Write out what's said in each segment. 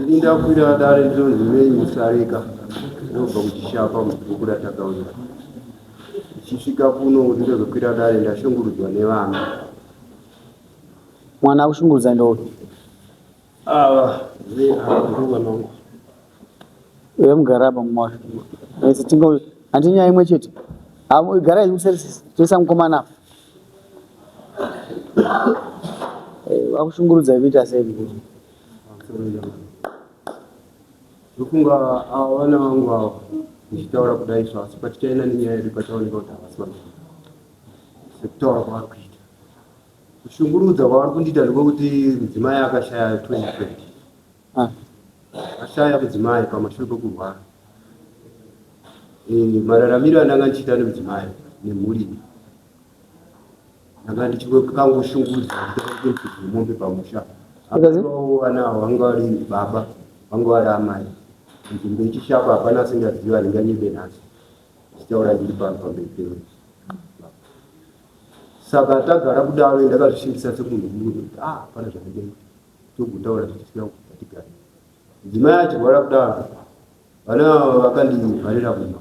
Ini ndakwira dare ndinonzi Mei Musareka ndinobva kuChishapa mubhuku raTakawira. Ndichisvika kuno kuti ndozokwira dare ndashungurudzwa nevana. Mwana akushungurudza ndouyu. Ava ava ndomwana wangu. Iwe mugara apa mumwa. Ese tingo handi nyaya imwe chete. Avo garai kuseri toisa mukomana apa. Eh, vakushungurudza kuita sei mukuru? Ndofunga ava vana vangu ava ndichitaura kudai so asi patichaenda nenyaya yedu pachaoneka kuti havasi vana sekutaura kwavari kuita. Kushungurudza kwavari kundiita ndekwekuti mudzimai akashaya 2020. Ah. Ashaya mudzimai pamashure pekurwara. Eh, mararamiro andanga ndichiita nemudzimai nemhuri iyi ndanga ndichikangoshungurudzwa ndichiita mombe pamusha. Akazivawo vana avo vanga vari baba vanga vari amai. Nzvimbo yechishapa hapana asingazivi andinganyebe nhasi ndichitaura ndiri pano pamberi penyu. Saka tagara kudaro ndakazvishingisa semunhu mumwe kuti ah hapana zvandingaita. Togotaura tichitya kuti ngatigare. Mudzimai achirwara kudaro vana ava vakandivharira kumba.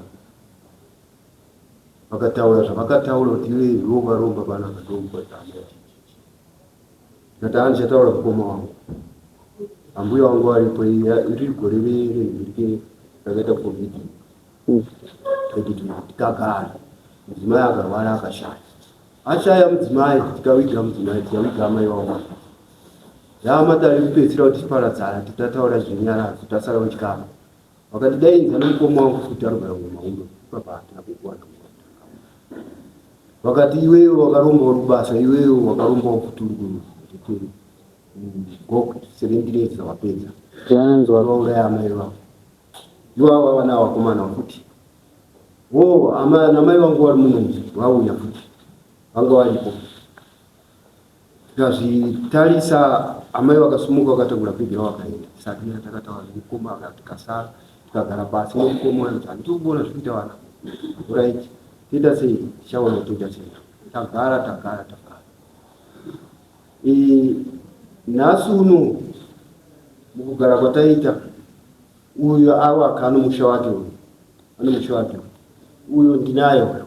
Vakataura zvavakataura kuti iwe ndiwe wakaromba panapa ndokupa amai chichichi. Ndikati haa ndichataura mukoma wangu. Ambuya wangu varipo riri gore renhurike rakaita covid. 2020 tikagara. Mudzimai akarwara akashaya. Ashaya mudzimai tikaviga mudzimai tikaviga amai vangu. Yamatare ekupedzisira kuti tiparadzana titataura zvenyaradzo tasara vechikama. Vakandidainza nemukoma wangu futi anogara kumahundo ipapa hatina kukuwana vakati iwewe wakaromba uri kubasa iwewe wakarombawo futi uri kugok 17 years wapedza wauraya amai vako iwawa vana vakomana futi wo namai vangu vari muno vauya futi vanga varipo Tikazvitarisa amai vakasumuka vakatakura bhegi ravo vakaenda. Sakira takataura nemukoma akati tikasara tikagara pasi nemukoma uya kuti handiti kuona zviri kuita vana. Right toita sei tichaona kuti toita sei. Tagara tagara tagara. E, nhasi uno mukugara kwataita uyo awaka ano musha wake uyu ano musha wake uyu ndinaye uyu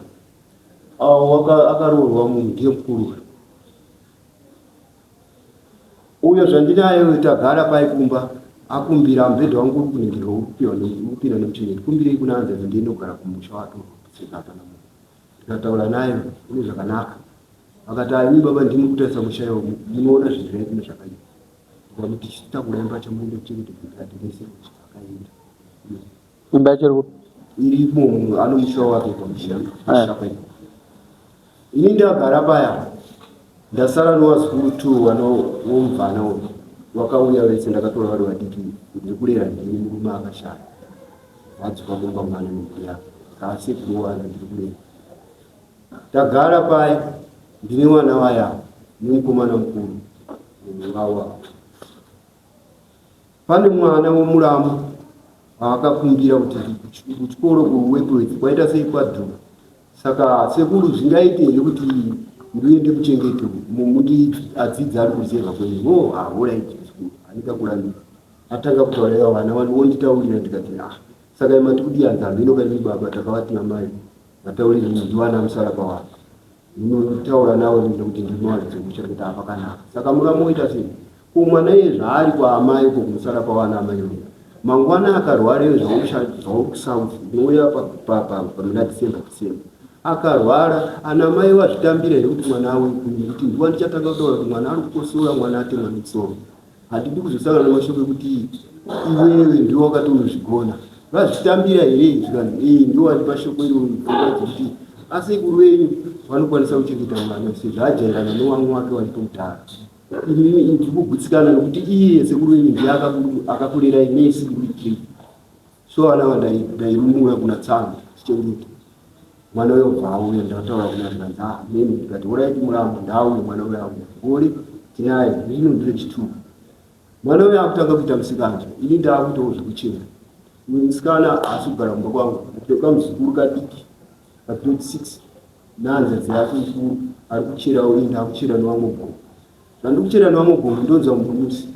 Akaroorwa munhu ndiye mukuru uyo. Uyo zvandinaye uyo tagara pai kumba akumbira mubhedha wangu uri kuningirwa uri kupiwa uri kupinda nemuchini ndikumbirei kuna hanzvadzi ndiende kugara kumusha wake seka hapana munhu ndikataura naye une zvakanaka akati aimi baba ndimi kutarisa musha iwo munoona zvinhu zvaipi nezvakaipa ndikamuti chitakura imba chamuende kuchengete bhedha atirese akaenda Imba yacho iri kupi? Iri imomo ano musha wake pamusha. Pamusha eh. Ini ndagara paya ndasara nowazukuru two wano womvana uyu wakauya vese ndakatora vari vadiki ndiri kurera ndini murume akashaya vadzoka kumba mwana nemhuri yake kaasekuru wana ndiri kurera tagara paya ndine wana vaya nemukomana mukuru wawa Pane mwana womuramu waakakumbira kuti kuchikoro kuWepworth kwaita sei kwadhura saka sekuru zvingaite here kuti ndiende kuchengeto mundi adzidze ari kuruzevha kwenyu o oh, ahoraiti handikakurambidza atanga kutaura iva vana vanhu vonditaurira ndikati ah saka imati kudii hanzi hameno kaimi baba takavati namai vataurire ndiwana musara pavanhu Ndinotaura nawo nekuti ndinowaridza kuchengeta pakanaka. Saka muramu woita sei? Ko mwana iye zvaari kwaamai uko kumusara pawana amai uya. Mangwana akarwara iwe zvauri kuSouth unouya pamuna December December. Akarwara ana mai vazvitambira here kuti mwana auye kuno nekuti ndiwa ndichatanga kutaura kuti mwana ari kukosora mwana atemwa nemusoro. Handidi kuzosangana nemashoko ekuti iwewe ndiwe wakati unozvigona. Vazvitambira here zvikanzi ee ndiwe wandipa shoko iroro pfungwa dzekuti asekuru venyu vanokwanisa kuchengeta mwana sezvo ajairana newamwe wake waripo kudhara. Inini ndiri kugutsikana nekuti iye sekuru venyu ndiye akakurerai mese muri three. So vana ava ndairumura kuna tsano tichengeta. Mwana uyo obva auya ndataura kuna zvikanzi ah meme ndikati horaiti muramu ndauya mwana uyo auya. Gore tinaye rino ndiro chitubu. Mwana uyo akutanga kuita musikanzwa ini ndaakuitawo zvekuchera. Uyu musikana haasi kugara kumba kwangu kamuzukuru kadiki ka grade 6 nehanzvadzi yake mukuru ari kucherawo ini ndaakuchera nevamwe gogo. Zvandikuchera nevamwe gogo ndonzwa mumwe musi.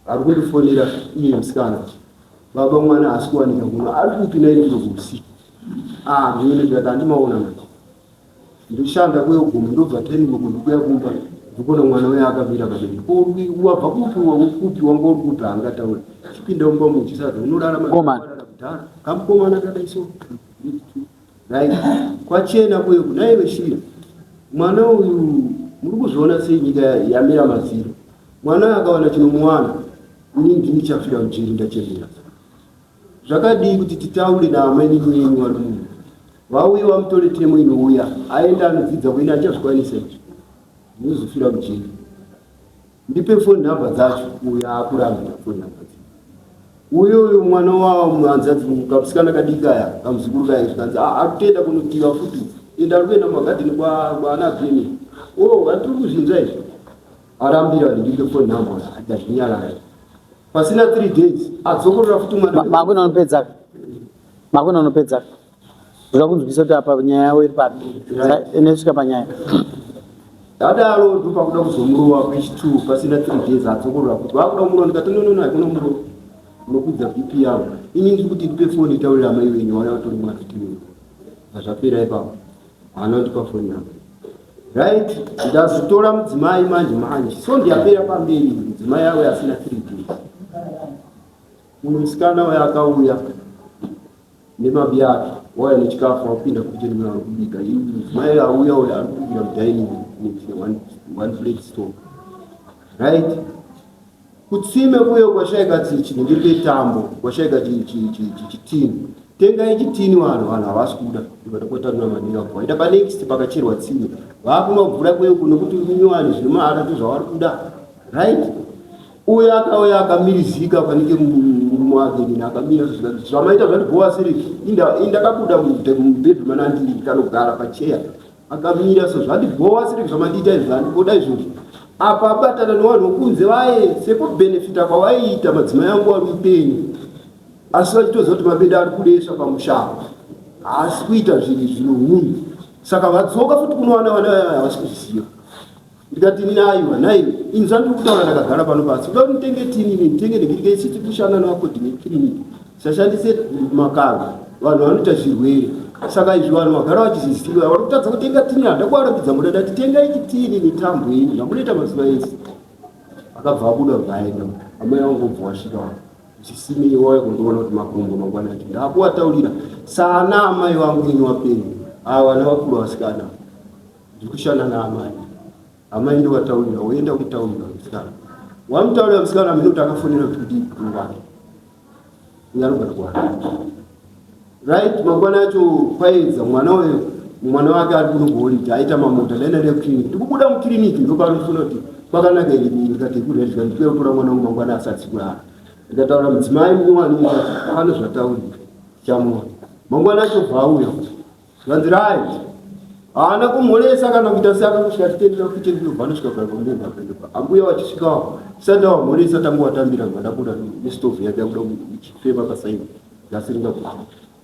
Ari kundifonera iye musikana baba mwana haasi kuwanika kuno ari kupi nai ndiro kuusiku ah ndinoone ndikati handimaona manje ndoshanda kuyogomo ndobva ten uko ndikuya kumba ndikuona mwana uya akamira pamberi ko wabva kupi kupi wanga uri kupi haangatauri chipinda mumba muchisadza unorara kudhara kamukomana kadai so right kwachena kuyo kunaiwe shira mwana uyu muri kuzviona sei nyika yamira maziro Mwana akawana chinomuwana ini ndini chafira mujeri ndachembera. Zvakadii kuti titaure naamainini venyu vari muno vauye vamutore temo inouya aenda anodzidza kuenda achazvikwanisa izvi ndinozofira mujeri. Ndipe phone number dzacho uyo akurambira phone number dzacho. Uyo uyo mwana wawo muhanzadzi kamusikana kadiki aya kamuzukuru kaya zvikanzi ah, akutoenda kunotiva futi enda ari kuenda mumagadheni kwaana Bheni. Oh, hatiri kuzvinzwa izvi. Arambira ndipe phone number ndazvinyarara. Pasina 3 days adzokorora futi mwana. Makuna unopedza. Makuna unopedza. Ndoda kunzwisa kuti apa nyaya yavo iri papi. Inosvika panyaya. Adaro ndopakuda kuzomurova kwechi 2 pasina 3 days adzokorora futi. Vakuda kumurova ndikati no no no haikona kumurova. Unokudza BP yavo. Ini ndiri kuti ndipe phone itaurira amai wenyu vauya vatori mwana futi. Zvapera ipapo. Haana kundipa phone number. Right, ndazotora mudzimai manje manje. So ndiyapera pamberi mudzimai awe asina 3 days. Munhu musikana uya akauya nemabi ake wauya nechikafu wapinda kukicheni muna kubika. Mudzimai auya uya ari kubikira mudining one, one plate stove. Right? Kutsime kuye kwashaika chinenge tambo, kwashaika chitini. Tengai chitini vanhu, vanhu havasi kuda. Ndikada kwatanura manera kubva. Ita panext pakacherwa tsime. Vakunwa mvura kuye kuno kuti unyowani zvine mahara ndozvavari kuda. Right? Uyo akauya akamirizika panenge murume wake nini akamira zvamaita zvandibhowa siri inda indakabuda mubedroom anandiri ndikanogara pacheya Akamira so zvandibhowa siri zvamandiita izvi zvandiboda izvozvo apa abatana nevanhu vokunze vaye sekubenefita kwavaiita madzimai angu ari mupenyu asi vachitoziva kuti mabeda ari kuresva pamusha apa haasi kuita zvinhu zvinohunhu saka vadzoka futi kunowana vana vaya havasi kuzviziva Ndikati ini aiwa nhaiwe ini zvandiri kutaura ndakagara pano pasi kuda kuti nditenge tini ini nditenge ndikirike isu tiri kushanda nevakodhi nekiriniki sashandise makava vanhu vanoita zvirwere saka izvi vanhu vagara vachizviziva vari kutadza kutenga tini handa kuvarambidza muda ndati tengai chitini netambo yenyu zvamunoita mazuva ese akabva abuda bva aenda amai vangu vobva vasvika zvisinei wauya kundiona kuti makumbo mangwana acho ndakuwataurira sana amai vangu ini wapenyu ava vana vakuru vasikana Ndiri kushanda naamai. Amai ndovataurira, woenda kutaurira musikana. Wamutaurira musikana mhino kuti akafonera kuti kudii mukuru wake. Uyo anogara kuhara. Right, mangwana acho kwaedza mwana uyo mwana wake ari kuno kuholiday aita mamota ndaenda naye kuclinic. Ndikubuda muclinic ndopaanofona kuti kwakanaka here ndikati kuredi ndikuya kutora mwana wangu mangwana asati kurara. Ndikataura mudzimai munyowani pane zvataurika. Chamuona. Mangwana acho bva auya. Zvanzi right. Haana kumhoresa kana kuita se akangosvika achitendera kuita ndinobva anosvika kugara pamberi papendopa. Ambuya vachisvikawo tisati tavamhoresa tanga watambira bva ndabuda nestove yake yakuda kuchifema pasaini gasi ringakufa.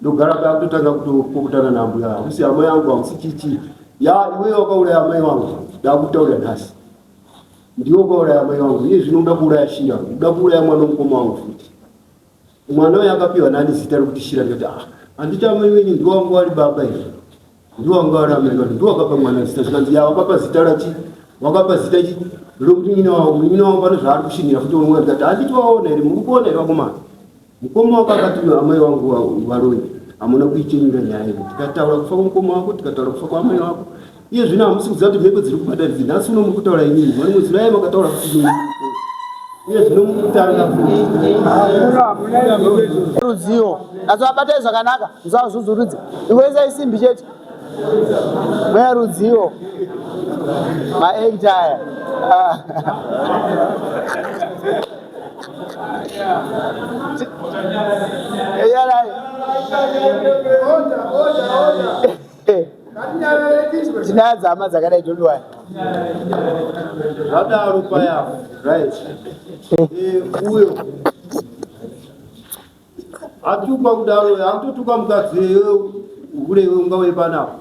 Ndogara paya kutotanga kutopopotana naambuya hamusi hama yangu hamusi chichi. Ya iwe wakauraya amai vangu ndakutaurira nhasi. Ndiwe wakauraya amai vangu iye zvino unoda kuuraya Shira unoda kuuraya mwana womukoma wangu futi. Mwana uyu akapiwa nani zita rekuti Shira ndikati ah handiti amai wenyu ndiwo wanga wari baba here ndiwo wanga wari amai vanhu ndiwo wakapa mwana zita zvikanzi ya wakapa zita rachi wakapa zita chi romunin'ina wavo munin'ina wavo pane zvaari kushinhira futi wamwe ndikati handiti waona here muri kuona here vakomana mukoma wako akati amai vangu varoyi hamuna kuichenyura nyaya iyi tikataura kufa kwemukoma wako tikataura kufa kwaamai wako Iye zvino hamusi kuziva kuti mhepo dziri kubata idzi. Nhasi uno muri kutaura inini. Marimwe zuva aye makataura kuti inini. Iye zvino muri kutanga futi. Ruzivo. Asi vabatai zvakanaka, musavazvuzurudze. Ingoisai simbi chete. Mweya ruzivo. Maekta aya. Yarai. Tinadzo hama dzakadai don't worry. Zvadaro paya right. Eh, uyo atukwa kudaro akutotuka mukadzi iwe hure iwe ungauye panapa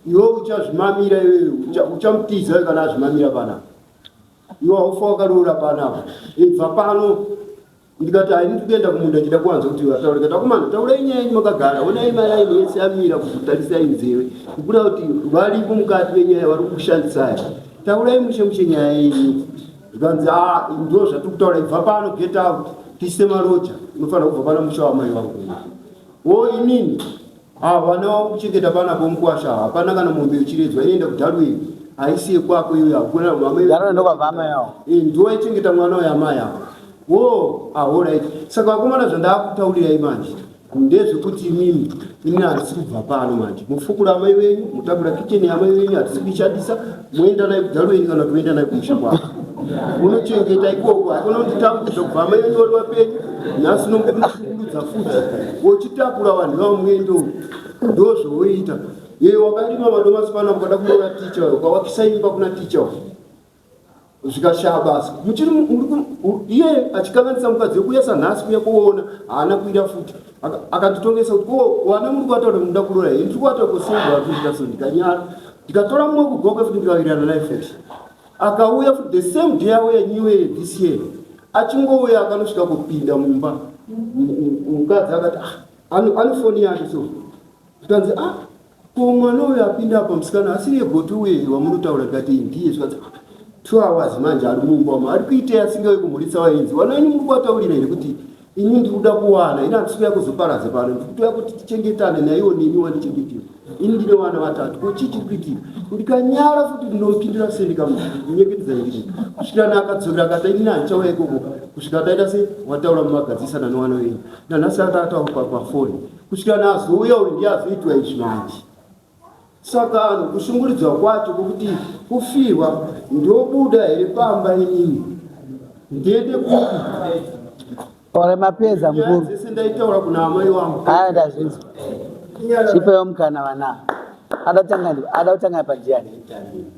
iwe uchazvimamira iwe uchamutiza kana azvimamira panapa iwe haufa wakaroora panapa ibva pano. Ndikati hayi ndiri kuenda kumunda ndichida kuwanza kuti vataure. Ndikati akomana taurai nyaya yenyu makagara, onai maraini yese amira kukutarisai nzeve kubuda kuti varipo mukati menyaya vari kukushandisai. Taurai mushe mushe nyaya yenyu. Zvikanzi ah ndo zvatiri kutaura ibva pano get out tise maroja unofanira kubva pano musha wamai vangu. Wo inini Ah, vana wangu kuchengeta pana pomukwasha hapana kana mombe yochiredzwa inoenda kuDarwin haisi yekwako iyoyo hakuna mama Darwin ndokwabva amai avo. Eh, ndiwo aichengeta mwana uyo amai avo wo ah, alright saka vakomana zvandakutaurirai manje ndezvekuti imimi inini handisi kubva pano manje mufukura amai venyu mutakura kitchen yamai venyu hatisi kuishandisa moenda naye kuDarwin kana kuti moenda naye kumusha kwako unochengeta ikoko hakuna kunditambudza kubva amai venyu vari vapenyu nhasi unoshungurudza futi wochitakura vanhu vamwendo ndozvowoita iye wakarima madomasi pana ukada kuroora ticha ukawakisa imba kuna ticha zvikashaya basa muchiri iye achikanganisa mukadzi wekuuya sanhasi kuya kuona haana kuira futi akanditongesa kuti ko wana muri kuwataura munoda kuroora here ndiri kuwataura kosengwa kuita so ndikanyara ndikatora mumwe kugokwe futi ndikawirirana naye futi Akauya futi the same day auya new year this year achingouya akanosvika kupinda mumba mukadzi akati ah, ane foni yake so zvikanzi ah ko mwana uyo apinda apa musikana asiri yegoti uye wamunotaura ndikati ndiye zvikanzi ah, 2 hours manje ari mumba umo ari kuitei asingauye kumhuritsa vaenzi vana venyu muri kuvataurira here kuti ini ndikuda kuwana ini handisi kuya kuzoparadza pano ndikutoya kuti tichengetane naiwo neni wandichengetera ini ndine vana vatatu ko chii chiri kuitika ndikanyara futi ndinopindura sei ndikamunyengetedza ndii kusvikira naakadzokera akati inini handichauya ikoko kusvika taita se wataura mumagadzisana newana wenyu nanhasi akataura pafoni kusvikira naazouya uyu ndiye azoitwa izvi manje Saka anhu kushunguridzwa kwacho kwekuti kufirwa ndobuda here pamba inini ndiende kupi? Ore mapedza mukuru. Dzese ndaitaura kuna amai wangu. Aya ndazvinzwa. Chipewo mukana vana. Ada kutanga ada kutanga panjiani.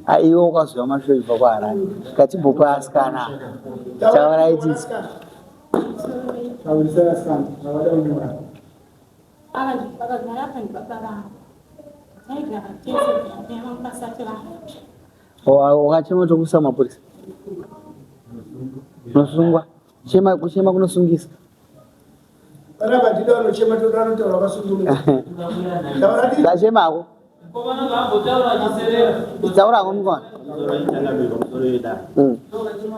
Ah iwe ukazwa mashoko kubva kwaHarare. Katimbopa asikana. Taurai tisi. Taurisai asikana. Havada kunyora. Ava vakagara apa ndibaba vangu. Taigara tese amai vangu vasati vafa. Wakachema tokuisa mapurisa. Unosungwa. Chema kuchema kunosungisa. Panapa ndida vanochema toda vanotaura vakasununguka. Taura ndi Ndachemako. Taura hako mukona.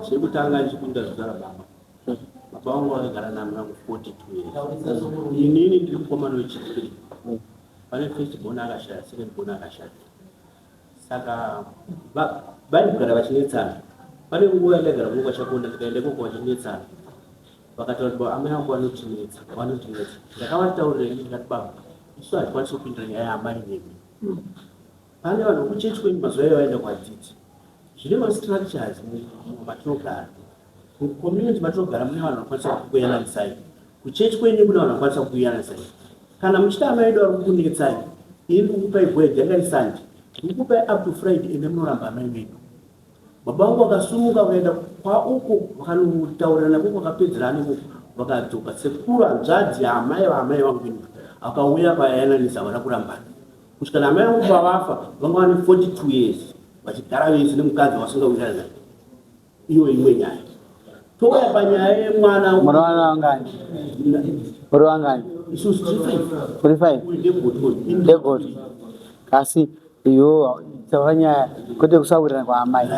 Chekutanga ndichikunda zita rababa. Baba vangu vakagara nami vangu 42 years. Inini ndiri mukomana wechipiri. Pane first born akashaya, second born akashaya. Saka vaigara vachinetsana. Pane nguva yandaigara kuno kwaChakonda ndikaenda ikoko vachinetsana. Vakataura kuti amai vangu vanotinetsa, vanotinetsa. Ndakavataurira ini ndikati baba, isu hatikwanisi kupindura nyaya yaamai nemi. Pane vanhu vekuchechi kwenyu mazuva ayo vaenda kwadzidzi. Zvine mastructures matinogara. Mucommunity matinogara mune vanhu vanokwanisa kukuyananisai. Kuchechi kwenyu kune vanhu vanokwanisa kukuyananisai. Kana muchiti amai vedu vari kukunetsai, ini ndikukupai bwed yanga iri Sunday. Ndikukupai up to Friday ende munoramba amai vedu. Baba vangu vakasumuka vakaenda kwauko vakanotaurirana ikoko vakapedzerana ikoko vakadzoka. Sekuru hanzvadzi yaamai vaamai vangu ini akauya akayananisa havana kurambana. Kusvika naamai vangu pavafa vanga vane 42 years vachigara vese nemukadzi wavasingawirirani naye. Iyo imwe nyaya. Touya panyaya yemwana. Muri vana vangani? Muri vangani? Isusu tiri five. Muri five? Uyu ndegotwe. Ndegotwe. Asi iyo taura nyaya kwete kusawirirana kwaamai.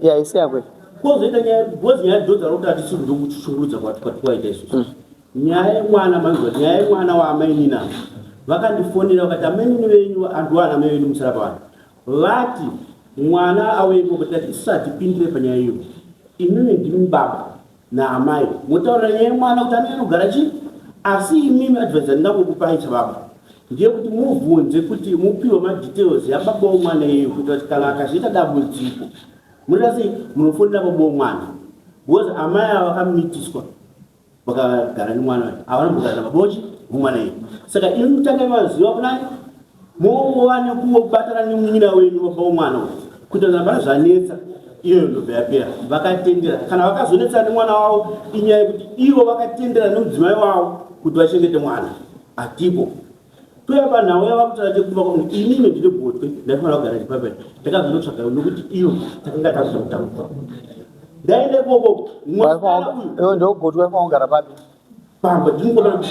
Yeah, isi yakwe. Kozoita nyaya because nyaya dzodza rokuti hatisi ndokushungurudza kwatwaita isusu. Nyaya yemwana manzwa nyaya yemwana waamainini ava. Vakandifonera vakati amainini venyu andiwana amai venyu musara pavanhu. Vati mwana auye ikoko tikati isusu hatipindire panyaya iyo. Imimi ndimi baba naamai motaurira nyaya yemwana kuti anoenda kugara chii asi imimi advice yandingangokupai sababa ndeyekuti mubvunze kuti mupiwe madetails yababa womwana iyeyo kuitira kuti kana akazoita dambudziko munoita sei munofonera baba womwana because amai ava vakamitiswa vakagara nemwana wacho havana kumbogara nababa wachi womwana iye saka imi mutange maziva kunani mova nekubatana nemunyina wenyu baba womwana uyu kuita kuti hapana zvanetsa iyoyo ndobva yapera vakatendera kana vakazonetsana nemwana wavo inyaya yekuti ivo vakatendera nemudzimai wavo kuti vachengete mwana hatipo touya panhau yavakutaura chekuva kwamu inini ndine gotwe ndaifanira kugara chipapari ndakazonotsvaga nokuti iyo takanga tazotaura. Ndaenda ikoko, mwana uyu Iwe ndogotwe waifanira kugara papi? Pamba ndinogona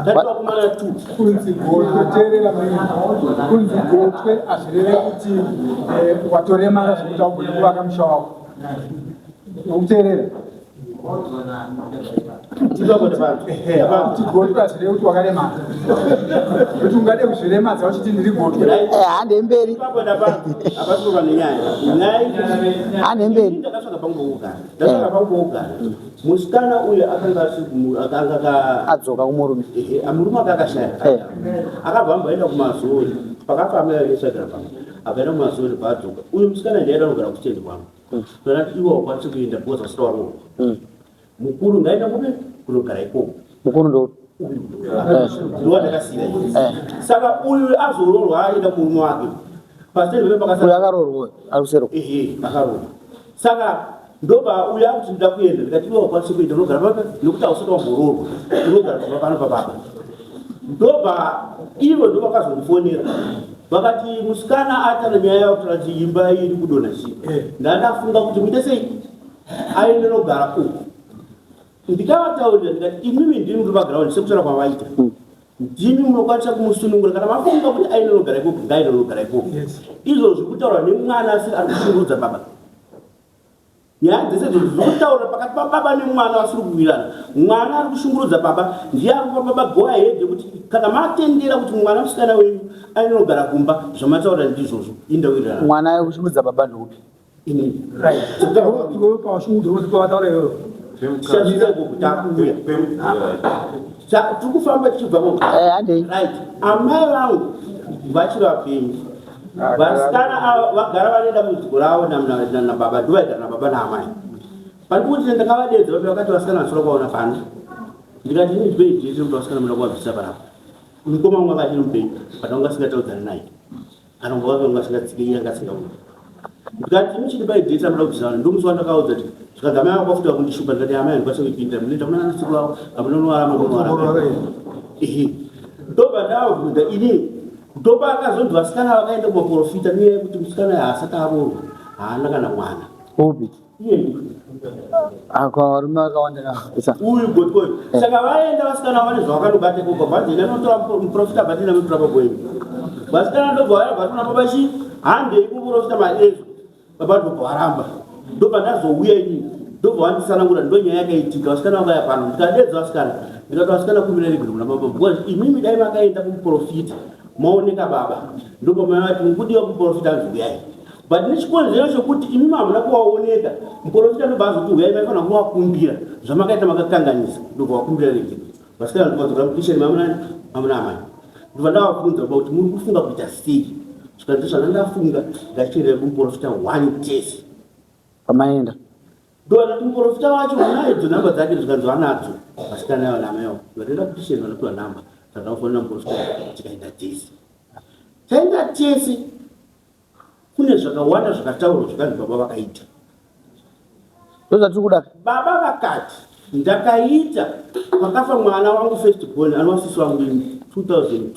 tatiwa kumana tu. Kunzi gotwe, teerera mai, kunzi gotwe hazvireve kuti watoremara zvekuti haugoni kuvaka musha wako. Ukuteerera? Kuti gotwe hazvireve kuti wakaremara, kuti ungade kuzviremadza uchiti ndiri gotwe. Hande mberi. Ipapo ndapa hapasi nenyaya. Nyaya Hande mberi. Ndakasvika pangu pokugara. Ndasvika pangu pokugara. Musikana uyu akanga akanga adzoka kumurume. Ehe, murume aka akashaya. Akabva amboenda kumazori. Pakafa amai vake tsvagera pamwe. Akaenda kumazori paadzoka. Uyu musikana ndiye aida kugara kustendi kwangu. Ndakati iwe haukwanisi kuenda because usati waroorwa. Mukuru ngaenda kupi? Kunogara ikoko. Mukuru ndo Ndiwo ndakasiya. Saka uyu azoroorwa aenda kumurume wake. Pasitendi pepe pakasara. Uyu akaroorwa ari kusero. Ehe, akaroorwa. Saka ndoba uyu akuti ndida kuenda, ndikati iwe haukwanisi kuenda, unogara papa nekuti hausati wamboroorwa, unogara pamba pano pababa. Ndoba ivo ndo vakazondifonera vakati musikana atana nyaya yakutaura kuti imba iri kudonha chii. Ndandafunga kuti muite sei aende nogara uku. Ndikavataurira ndikati imimi ndimi muri paground sekutaura kwavaita, ndimi munokwanisa kumusunungura. Kana mafunga kuti aende nogara ikoko, ngaende nogara ikoko. Izvozvo zviri kutaurwa nemwana asiri ari kushungurudza baba. Nyaya dzese idzodzo dziri kutaura pakati pababa nemwana vasiri kuwirirana. Mwana ari kushungurudza baba ndiye ari kupa baba go ahead yekuti kana matendera kuti mwana musikana wenyu ainogara kumba, zvamataura ndizvozvo, indawirirana. Mwana ari kushungurudza baba ndoupi? Inini. Right. Iwewe pawashungurudza unozipavataura iwewe. Tichasvika ikoko, takuuya. Tiri kufamba tichibva ikoko. Handei. Right. Amai vangu vachiri vapenyu. Vasikana ava vagara vane dambudziko ravo nababa, ndovaigara nababa naamai. Pari kuti ndakavadeedza vapi vakati vasikana vasina kuvaona pano. Ndikati ini ndipei dhiri kuti vasikana munoda kuvabvisa panapa. Mukoma wangu anga achiri mupenyu, but vanga vasingataudzani naye. Kana mumba wake vanga vasingatsike, iye anga asingaoni. Ndikati imi chindipai dhiri ramunoda kubvisa vanhu. Ndomusi wandakaudza kuti zvikanzi amai vangu vafuta kundishupa, ndikati amai handikwanisi kuipinda, munoenda kuna ana sekuru avo, hamunonovaramba, munovaramba. Ehe. Ndobva ndavabvunza ini. Ndopaakazonzi vasikana vakaenda kumaporofita nenyaya yekuti musikana haasati aroorwa, haana kana mwana. Upi? Iye Akwa varume vakawanda ka. Uyu gotwe uyu. Saka vaenda vasikana vane zvavakanobata ikoko, vanzi enda notora muprofita bhatina mutora baba wenyu. Vasikana ndobva vaya vatona baba chi handei kumuprofita maezvo. Baba ndobva varamba. Ndobva ndazouya inini. Ndobva vandisanangura ndo nyaya yakaitika. Vasikana vakauya pano. Ndikadeedza vasikana. Ndikati vasikana kumira regero kuna baba. Because imimi dai makaenda kumuprofita maoneka baba. Ndobva mai vati mukudiwa kumuprofita anzi uyai. But nechikonzero chokuti imimi hamuna kuvaoneka, muprofita ndobva azoti uyai, maifanira kuvakumbira. Zvamakaita makakanganisa. Ndobva vakumbira regero. Vasikana ndobva vadzoka mukitchen mamuna mamuna amai. Ndobva ndavabvunza baba kuti muri kufunga kuita sei? Zvikanzi zvandandafunga ngachiendai kumuprofita one tese. Pamaenda. Ndobva ndati muprofita wacho unadzo nhamba dzake? Zvikanzi vanadzo vasikana ava naamai avo. Ndobva ndaenda kukitchen vanopiwa nhamba. Saka ndakafonera muprofita tikaenda tese. Taenda tese kune zvakawanda zvakataurwa zvakanzi baba vakaita. Ndozvatiri kuda. Baba vakati ndakaita pakafa mwana wangu first born anova sisi wangu ini 2002.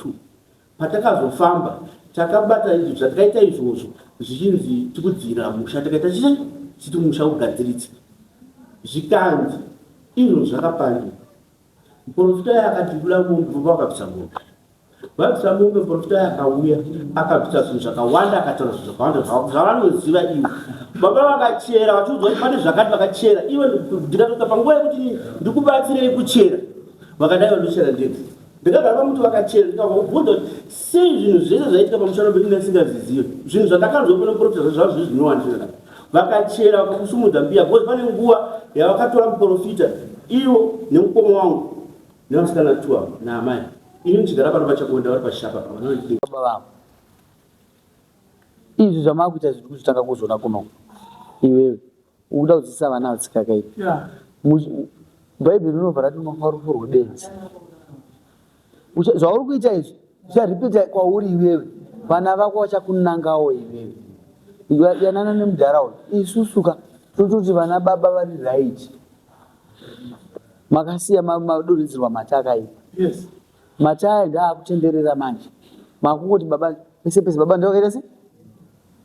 Patakazofamba takabata izvo zvatakaita izvozvo zvichinzi tikudziirira musha, takaita chii chiti musha ugadziritse, zvikanzi izvo zvakapanduka. Muprofita uya akati kuda mombe, baba vakabvisa mombe. Vabvisa mombe, muprofita uya akauya akabvisa zvinhu zvakawanda, akataura zvinhu zvakawanda zvavanoziva ivo. Baba vakachera vachiudzwa kuti pane zvakati, vakachera ivo. Ndikatoka panguva yekuti ndikubatsirei kuchera, vakadai vandochera ndega. Ndakagara pamuti vakachera, ndikavabvunza kuti sei zvinhu zvese zvaitika pamusharo pedu ndasingazizive. Zvinhu zvandakanzwa pane muprofita zvazvo zviri zvinowandira. Vakachera vakakusumudza mbiya because pane nguva yavakatora muprofita ivo nemukoma wangu nevasikana two ava naamai. Ini ndichigara pano paChakonda vari pachishapa apa vanondidinga. Baba vangu. Izvi zvamakuita zviri kuzvitanga kuzona kuno. Iwewe ukuda kudzidzisa vana tsika yakaipa. Bhaibheri rinobva rati unofa rufu rwebenzi. Zvauri kuita izvi zvicharipita kwauri iwewe, vana vako vachakunangawo iwewe. Yanana nemudhara uyu. Isusu ka tototi vana baba vari right. Makasiya madonhedzerwa mata akaipa. Yes. Mata aya ndaakutenderera manje. Makungoti baba pese pese baba ndakaita sei?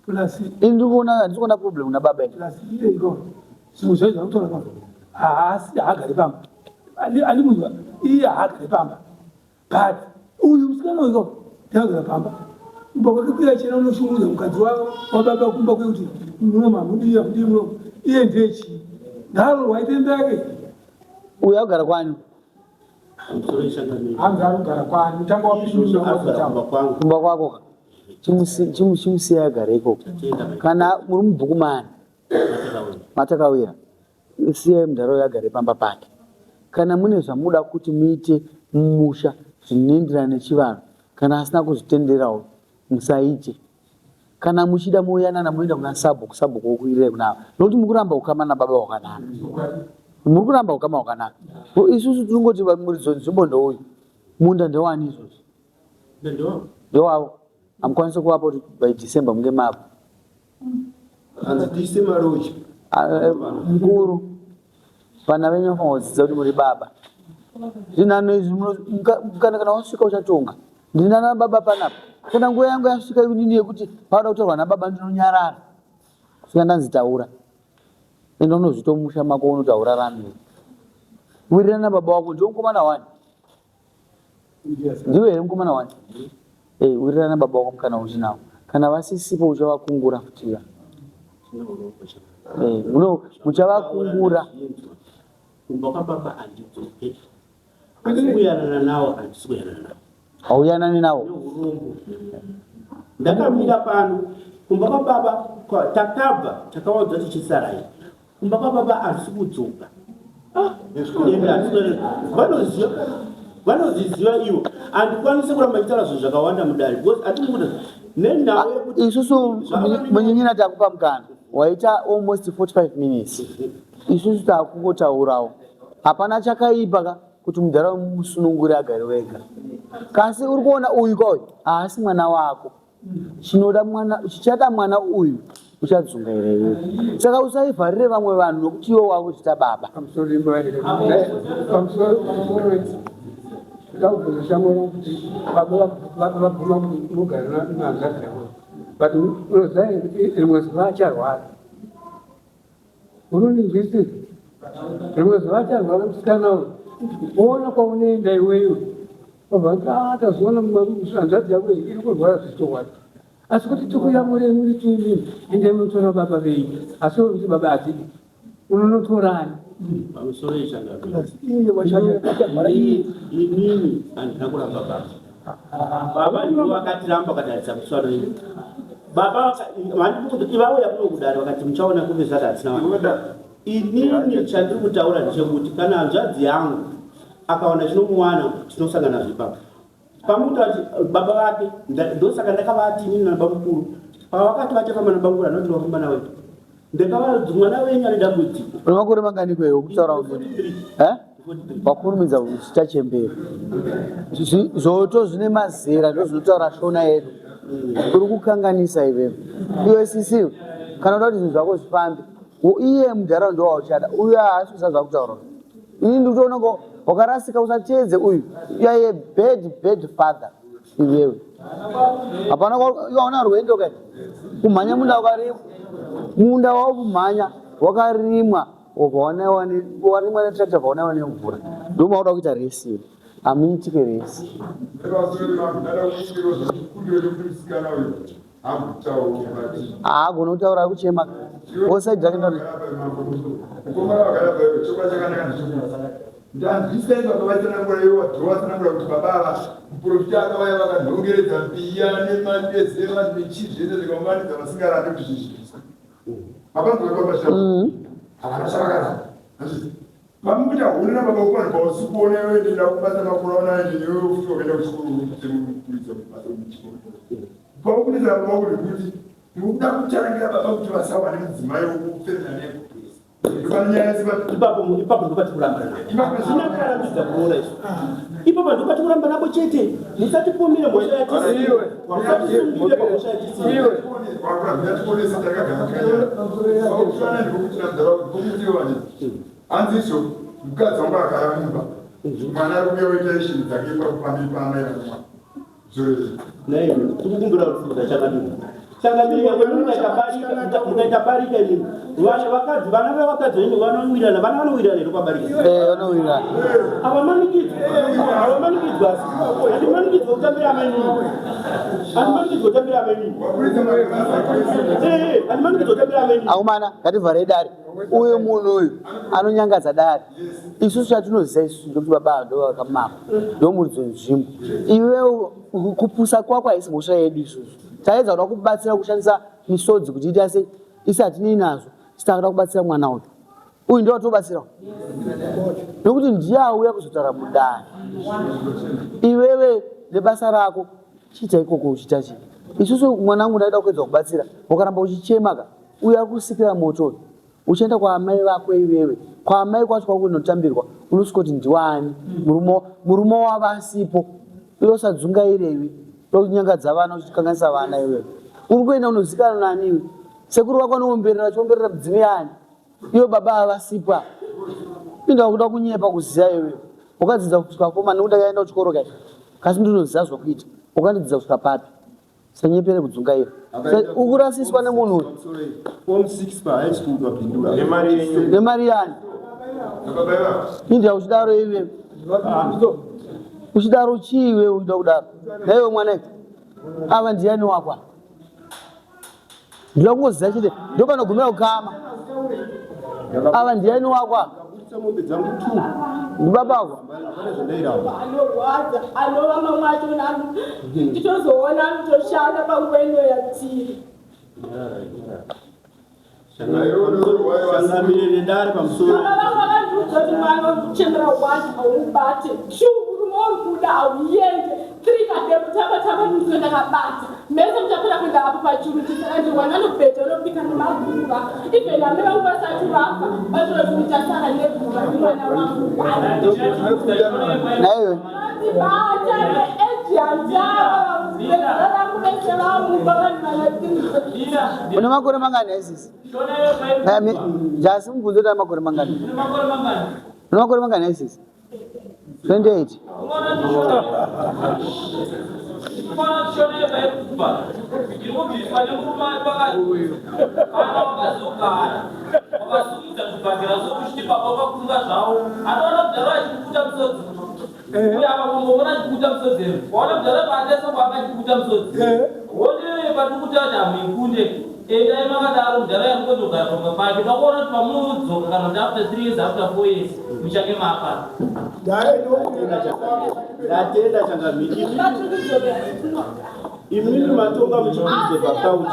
Plus Ini ndiri kuona, handisi kuona problem na baba ini. Plus iye iko. Zvimwe zvacho zvakutaura pamba haasi haagari pamba. Andimunzwa iye haagari pamba. But uyu musikana uyu ndakagara pamba. Kumba kwake kuya chena unoshungurudza mukadzi wababa kumba kwekuti munomu hamudii hamudii munomu. Iye ndiye chii? Ngaarorwa aite imba yake. Uyu akugara kwani? Hanzi arikugara kwani? Tanga wapindura wazotaura. Kumba kwako ka. Chimusiya agare ikoko. Kana muri mubhuku maani? Matakawira. Siyai mudhara uyo agare pamba pake. Kana mune zvamuda kuti muite mumusha zvinoenderana nechivanhu, kana asina kuzvitenderawo musaite. Kana muchida moyanana moenda kuna sabhuku, sabhuku wokuirirai kuna ava. Nokuti mukuramba ukama nababa hwakanaka. Muri kuramba ukama hwakanaka. Isusu tinongoti muridzi wenzvimbo ndouyu. Munda ndewani izvozvi? Ndewavo. Hamukwanisi kuvapa kuti by December munge mava. Hanzi tiise maroja. Ah, eh, mukuru vana venyu vafanira kudzidza kuti muri baba. Zvinhano izvi kana kana wasvika uchatonga. Ndinana baba panapa. Kana nguva yangu yasvika inini yekuti pauda kutaurwa nababa ndinonyarara. Kusvika ndanzi taura. Enda unozvita musha mako unotaura rami. Wirirana nababa wako ndiwe mukomana wani. Ndiwe here mukomana wani? Eh, wirirana nababa wako kana uchinawo. Kana vasisipo uchavakungura futi. Eh, muno muchavakungura. Kumba kwababa handidzoke. Asi kuyanana nawo handisi kuyanana nawo. Hauyanani nawo? Neurombo. Ndakamira pano kumba kwababa takabva takawadza tichisarai. Kumba kwababa handisi kudzoka. Ah, vanoziva vanozviziva ivo handikwanisi kuramba ndichitaura zvinhu zvakawanda mudare because atikuda nenhau yekuti isusu munyin'ina takupa mukana waita almost 45 minutes isusu takungotaurawo hapana chakaipa ka kuti mudhara musunungure agare wega kasi uri kuona uyu ka uyu haasi mwana wako chinoda mwana chichada mwana uyu uchadzungaira iwe saka usaivharire vamwe vanhu nokuti iwe wakuzvita baba but unoziva kuti rimwe zuva acharwara Unondinzwisisa? Rimwe zuva acharwara musikana uyu. Woona kwaunoenda iwewe. Obva kuti ah tazoona hanzvadzi yako iyi iri kurwara zvechokwadi. Asi kuti tikuyamure muri tiimini endai munotora baba venyu. Asi wewe kuti baba hatidi. Unonotorani? Pamusoro yechangamire. Iye wacharwara iye. Inini handina kuramba baba. Baba ndivo vakatiramba vakatarisa musoro ini. Baba vauya kuno kudare vakati muchaona kunge zvati hatina vana. Inini chandiri kutaura ndechekuti kana hanzvadzi yangu akawana chinomuwana tinosangana nazvo ipapo. Pamukuta kuti baba vake ndosaka ndakavati inini nabamukuru pavakati vachafamba nabamukuru anoti vafamba nawe Ndakavaudza mwana wenyu ane dambudziko. Une makore mangani kwewe kutaura kuti eh? Wakurumidza kuchita chembere. Zvoto zvine mazera ndozvinotaura shona yedu. Uri kukanganisa iwewe. Iwe sisi kana uda kuti zvinhu zvako zvifambe, iye mudhara ndo wauchada. Uyu haasi kuziva zvakutaura. Ini ndikutoona ko wakarasika usateedze uyu. You are a bad bad father. Iwewe. Hapana waona rwendo kai. Kumhanya munda wakarimwa. Munda wakumhanya wakarimwa wobva wanaiwa ne warimwa netractor wobva wanaiwa nemvura. Ndoma uda kuita resi iwe. Hamuitike resi. Haagone kutaura ari kuchema. Osaid rake ndani. Ndanzwisai baba vatsanangura ivo vadhoro vatsanangura kuti baba ava muprofita akavaya vakanhongeredza mbiya nemadezema nechii zvese zvikaunganidza vasingarambe kuti zvisvibiswe. Mapanzwa baba shava. Havana chavakaramba. Pamukuita hure nababa kuvanhu pausi kuona iwe ndenda kubasa makura ona ende newe futi wakaenda kuchikoro kuridza basa kuchikoro. Pamukuita baba kuti mukuda kucharangira baba kuti vasawane mudzimai wokufemera naye kupesa. Ipapo ipapo ndopati kuramba nako. Hazvina kurambidza kuroora izvo. Ipapo ndopati kuramba nako chete. Musatipomere mhosva yatisina. Musatisungire pamhosva yatisina. Hanzi izvo mukadzi wangu agara mumba mwana ari kuuya oita ishini dzake pamberi paamai vake mwana Nei, tikukumbira kuti chakadini. Changamire mukaita barika, mukaita barika imimi. Vana vakadzi, vana vevakadzi venyu vanowirirana, vana vanowirirana here kwabarika? Eh, vanowirirana. Havamanikidzwi, havamanikidzwi asi. Handimanikidzwi kutambira amai nini. Handimanikidzwi kutambira amai nini. Eh, handimanikidzwi kutambira amai nini. Akomana, ngativharei dare. Uyu munhu uyu anonyangadza dare. Isusu chatinoziva isusu ndekuti baba ava ndo vakamama, ndomuridzi wenzvimbo. Iwewe kupusa kwako haisi mhosva yedu isusu. Taedza kuda kubatsira kushandisa misodzi kuti ita sei, isi hatinei nazvo. Isi takuda kubatsira mwana uyu. Uyu ndiye watobatsira nekuti ndiye auya kuzotaura mudare. Iwewe nebasa rako chiita ikoko uchiita chii? Isusu mwanangu ndaida kuedza kubatsira, ukaramba uchichema ka uyu ari kusikira moto uyu. Uchaenda kwaamai vako iwewe, kwaamai kwacho kwakunotambirwa unosvikoti ndiwani murume murume wavo asipo. Iwe usadzungaire iwe, unonyangadza vana uchikanganisa vana iwewe. Uri kuenda unozikanwa nani iwe? Sekuru vako vanoomberera vachiomberera mudzimu yaani? Iwe baba ava vasipo ava. Inda kuda kunyepa kuziva iwewe. Wakadzidza kusvika komana nekuti ndakaenda kuchikoro kai. Kasi ndinoziva zvokuita. Wakandidzidza kusvika papi? Sanyepere kudzungaira. Ukurasiswa nemunhu uyu. Form 6 pa high school papindura. Nemari yenyu. Nemari yani. Inda uchidaro iwe. Uchidaro chii iwe uchida kudaro? Naiwe mwana ava ndiyani wako? Ndinoda kungoziva chete ndopanogumira kukama. Ava ndiyani wako ava? Mombe dzangu two. Ndibaba wako. Hapana zvandairamba. Anorwadza, anova mamwe acho nditozoona anotoshanda panguva ino yatiri. Changamire nedare pamusoro. Baba vangu vakandiudza kuti mwana uri kuchemera wani haumubate. Shu murume uri kuda hauende. Tiri kademo tamba tamba ndinzwe ndakabata. Mese muchapera kuenda apo pachuru chisaka ndi wana anobhedha unobika nemaguva. Even amai vangu vasati vafa vatoroti muchasara neguva nemwana wangu. Naiwe. Vandibata neeji yandava vezera rangu vese vamuka vanhu vana Une makore mangani aisisi? Jasi mubvunzo kuti ane makore mangani? Une makore mangani aisisi? 28. Endai makadaro mudhara yanongondogara pamba pake takuona kuti pamunodzoka kana kuti after 3 years after 4 years muchange mafa. Ndatenda changamire. Imimi matonga muchipinze pakauchi.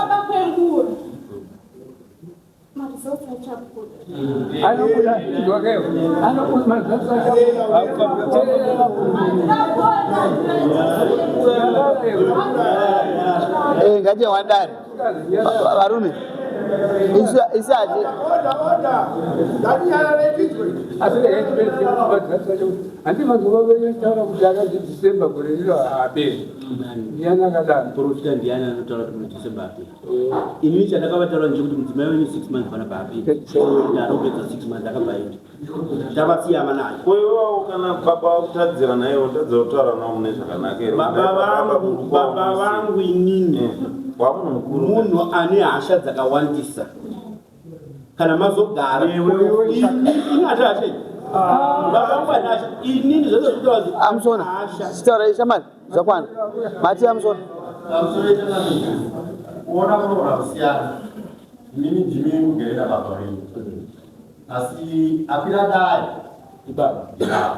Eh, ngatiye wadare varume isi ati Handi mazuva vanotaura kuti akati December gore rino haaperi. Ndiani akadaro? Muprofita ndiani anotaura kuti muna December haaperi? Inini chandakavataura ndechekuti mudzimai wenyu 6 months panapa haaperi. Ndaropedza 6 months akabva aenda. Tavasiya vanayo. Ko iwawo kana baba vakutadzira naye wotadza kutaura navo mune zvakanaka here? Baba vangu, baba vangu inini. Wamunhu mukuru. Munhu ane hasha dzakawandisa. Kana mazogara. Ini ati hasha iyi. Baba vangu ane hasha. Inini zvose zvinotaura kuti Amusona. Chitaura shamari zvakwana. Mati amusona. Kuona kunogona kusiyana. Imimi ndimi mugere nababa venyu. Asi akwira dare ndibaba. Ndibaba.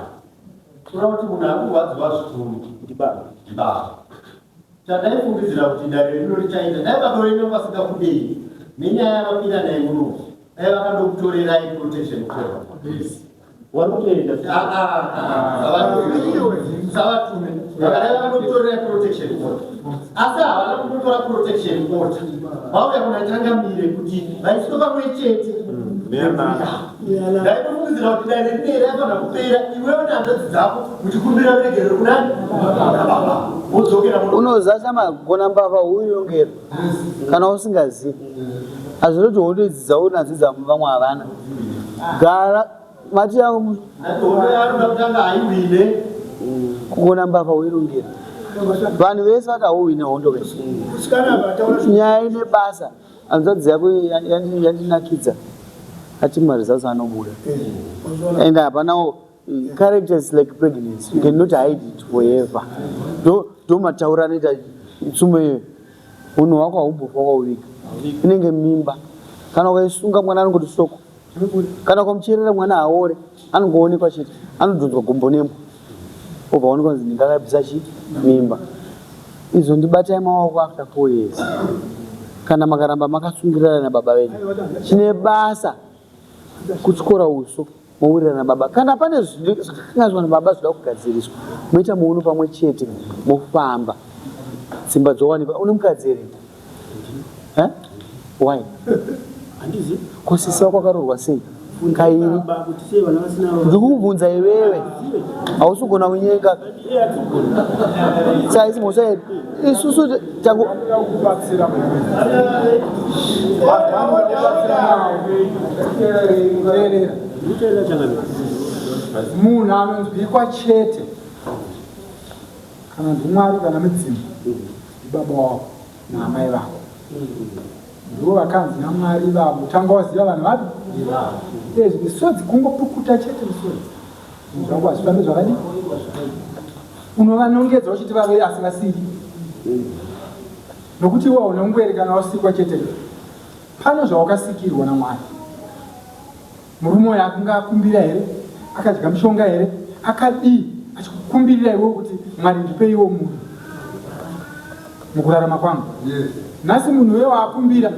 Kureva kuti munhu ari kurwadziwa zvikuru ndibaba. Ndibaba. Chandaifungidzira kuti dare rino richaita dai baba venyu vasingakudei nenyaya yavapinda naye muno dai vakandokutorerai protection order. Wari kutoenda. Musavatume. Vakadai vakandokutorerai protection order. Asi havana kundotora protection order. Vauya kuna changamire kuti vaiswe pamwe chete. Ndaitofungidzira kuti dare rinei raifanira kupera iwewe nehanzvadzi dzako muchikumbira ruregerero kunani? Kuna baba. Wodzokera muno. Unoziva chamagona mbavha huiongera kana usingazivi hazvinoti wotodzidza unadzidza vamwe havana gara mati yangu Hondo yaanoda kutanga haiwine. Kugona mbavha huirongera. Vanhu vese vati hauhwine hondo ke. Nyaya ine basa. Hanzvadzi yako yandinakidza. Ati maresults anobuda. And hapanawo character is like pregnancy. You cannot hide it forever. Do do mataura anoita tsumo iyoyo. Unhu hwako haumbofa wakauviga. Inenge mimba. Kana ukaisunga mwana anongoti soko. Kana ukamucherera mwana haore, anongoonekwa chete. Anodhonzwa gumbo nembwa. Obva aonekwa kunzi ndingakabvisa chi mimba. Izvo ndibatai maoko after 4 years. Kana makaramba makasungirirana nababa venyu. Chine basa kutyora uso mowirirana nababa. Kana pane zvakakanganiswa nababa zvinoda kugadziriswa, moita muono pamwe chete mofamba. Dzimba dzowanikwa. Une mukadzi here? Eh? Why? Handizi. Ko sisi wako akaroorwa sei? Kairi. Ndikukubvunza iwewe. Hausi kugona kunyenga. Saisi mhosva yedu. Isusu tangu Munhu anonzwikwa chete kana ndimwari kana midzimu ndibaba wako naamai vako ndivo vakanzi namwari vavo tanga waziva vanhu vapi ezvi misodzi kungopukuta chete misodzi zvinhu zvangu hazvifambi zvakadii unovanongedza uchiti vave asi vasiri nokuti iwe hauna kungoerekana wasikwa chete pane zvawakasikirwa namwari Murume uyu akanga akumbira here? Akadya mushonga here? Akadii achikukumbirira iwewe kuti Mwari ndipeiwo munhu mukurarama kwangu? Nhasi munhu uye waakumbira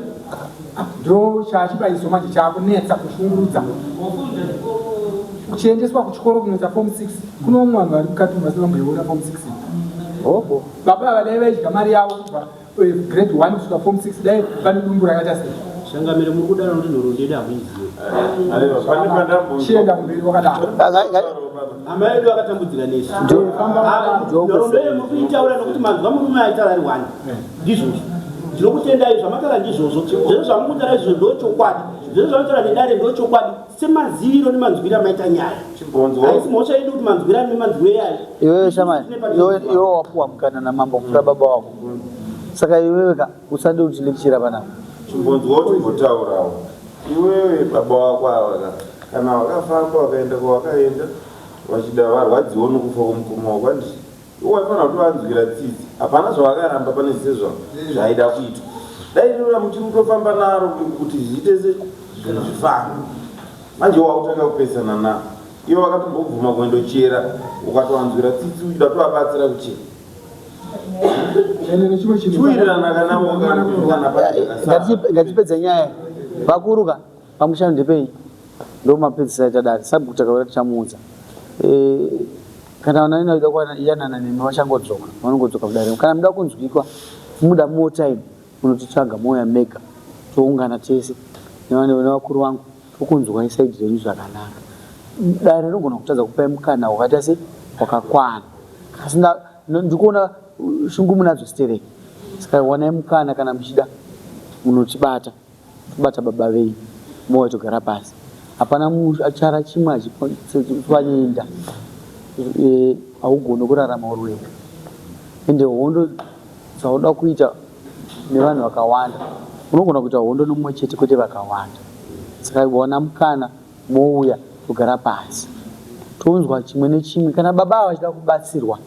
ah, ndo chaachibaiso manje chaakunetsa kushungurudza uchiendeswa kuchikoro kunoita form 6 kuno vamwe vanhu vari mukati vasina kumboiona form 6 Hobo. Baba ava dai vaidya mari yavo kubva Eh, grade 1 kusvika form 6 dai vane dumbu rakaita sei Changamire muri kudaro kuti nhoroondo yedu hamuizive. Aiwa, pane pandambonzwa. Chienda kumberi wakadaro. Amai vedu vakatambudzika nesu. Nhoroondo yedu muri kuitaura nokuti manzwa murume aitaura ari wani. Ndizvozvo. Ndinokutendai zvamataura ndizvozvo. Zvese zvamukutaura izvozvo ndochokwadi. Zvese zvamataura nedare ndochokwadi. Semaziviro nemanzwiro amaita nyaya. Chimbonzwa. Haisi mhosva yedu kuti manzwiro ani nemanzwiro eyayo. Iwewe shamani, iwe iwe wapuwa mukana namambo kupfuura baba wako. Saka iwewe ka usade utilecture panapa. Chimbonzwa timbotaurawo. Iwewe baba wako ava ka kana wakafamba wakaenda kwawakaenda vachida varwadziwo nokufa kwomukoma wako handiti? Iwe waifanira kutovanzwira tsitsi. Hapana zvavakaramba pane zvese zvaida kuitwa. Dai rora muchiri kutofamba naro kuti zviite se zvinhu zvifambe. Manje wakutanga kupesana na ivo vakatombobvuma kuendochera ukatovanzwira tsitsi uchida kutovabatsira kuchera. Chiwirirana kana kana Ngatipedze nyaya. Vakuru ka pamusha ndepei? Ndomapedzisa aita dare. Sabhuku takaura tichamuudza. Eh, kana vana vanoda kuyanana nemi vachangodzoka, vanongodzoka kudare. Kana muda kunzwikwa, muda more time, munotitsvaga mouya mega toungana tese nevakuru vangu tokunzwai side renyu zvakanaka. Dare rinogona kutadza kupai mukana wakaita se wakakwana. Asi ndikuona shungu munadzo stereki. Saka wanai mukana kana muchida munotibata. Tobata baba venyu mouya togara pasi. Hapana chara chimwe hachipwanye inda. Haugoni kurarama uri wega. Ende hondo dzaunoda kuita nevanhu vakawanda unogona kuita hondo nomumwe chete kwete vakawanda. Saka wana mukana mouya togara pasi tonzwa chimwe nechimwe. Kana baba ava vachida kubatsirwa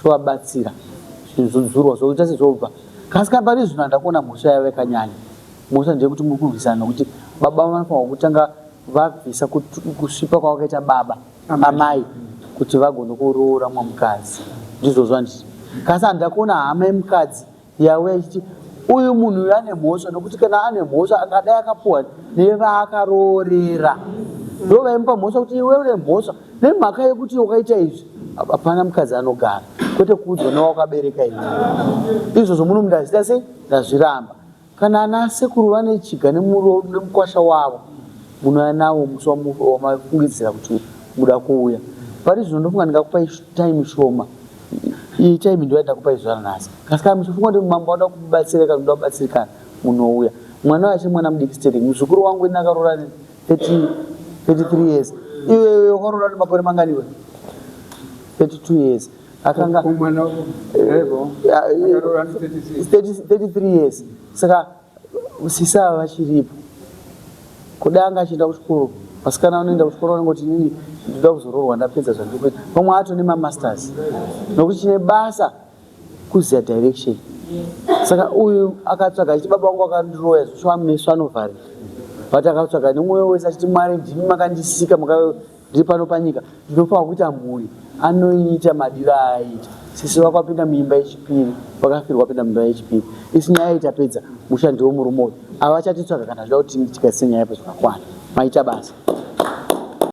tovabatsira zvinhu zvodzurwa zvoita sezvobva. Kasi kana pari zvino handina kuona mhosva yavo yakanyanya. Mhosva ndeyekuti muri kurwisana nokuti baba vanofanirwa kutanga vabvisa kusvipa kwavakaita baba amai kuti vagone kuroora mumwe mukadzi. Ndizvozvo handiti? Kasi handina kuona hama yemukadzi yauya ichiti uyu munhu uyu ane mhosva nokuti kana ane mhosva akadai akapuwa nevaakaroorera ndo vaimupa mhosva kuti iwe une mhosva nemhaka yekuti wakaita izvi hapana mukadzi anogara kwete kuudzwa newakabereka iwe izvozvo muno mundazvita sei ndazviramba Kana ana sekuru vane chiga nemukwasha wavo munouya navo musi wamafungidzira kuti muda kuuya. Pari zvino ndofunga ndingakupai time shoma. Iyi time ndiyo yandakupai zuva ranhasi. Kasi kana muchifunga kuti mambo vanoda kubatsira kana munoda kubatsirikana munouya. Mwana uyu achiri mwana mudiki stereki. Muzukuru wangu ini akaroora 30, 33 years. Iwewe wakaroora nemakore mangani iwe? 32 years. Akanga 33 years. Saka sisi ava vachiripo. Kuda anga achienda kuchikoro, vasikana vanoenda kuchikoro vanongoti inini ndoda kuzoroorwa ndapedza zvandiri kuita. Vamwe ato nemamasters nokuti chine basa kuziva direction. Saka uyu akatsvaga achiti baba vangu vakandiroya zvoshuwa meso anovharika, but akatsvaga nemwoyo wese achiti Mwari ndimi makandisika maka ndiri pano panyika ndinofanirwa kuita mhuri anoita madiro aaita sisi vako apinda muimba yechipiri vakafirwa apinda muimba yechipiri isi nyaya itapedza musha ndiwo murume uyu avachatitsvaga kana zvida kuti tikasise nyaya pazvakakwana maita basa.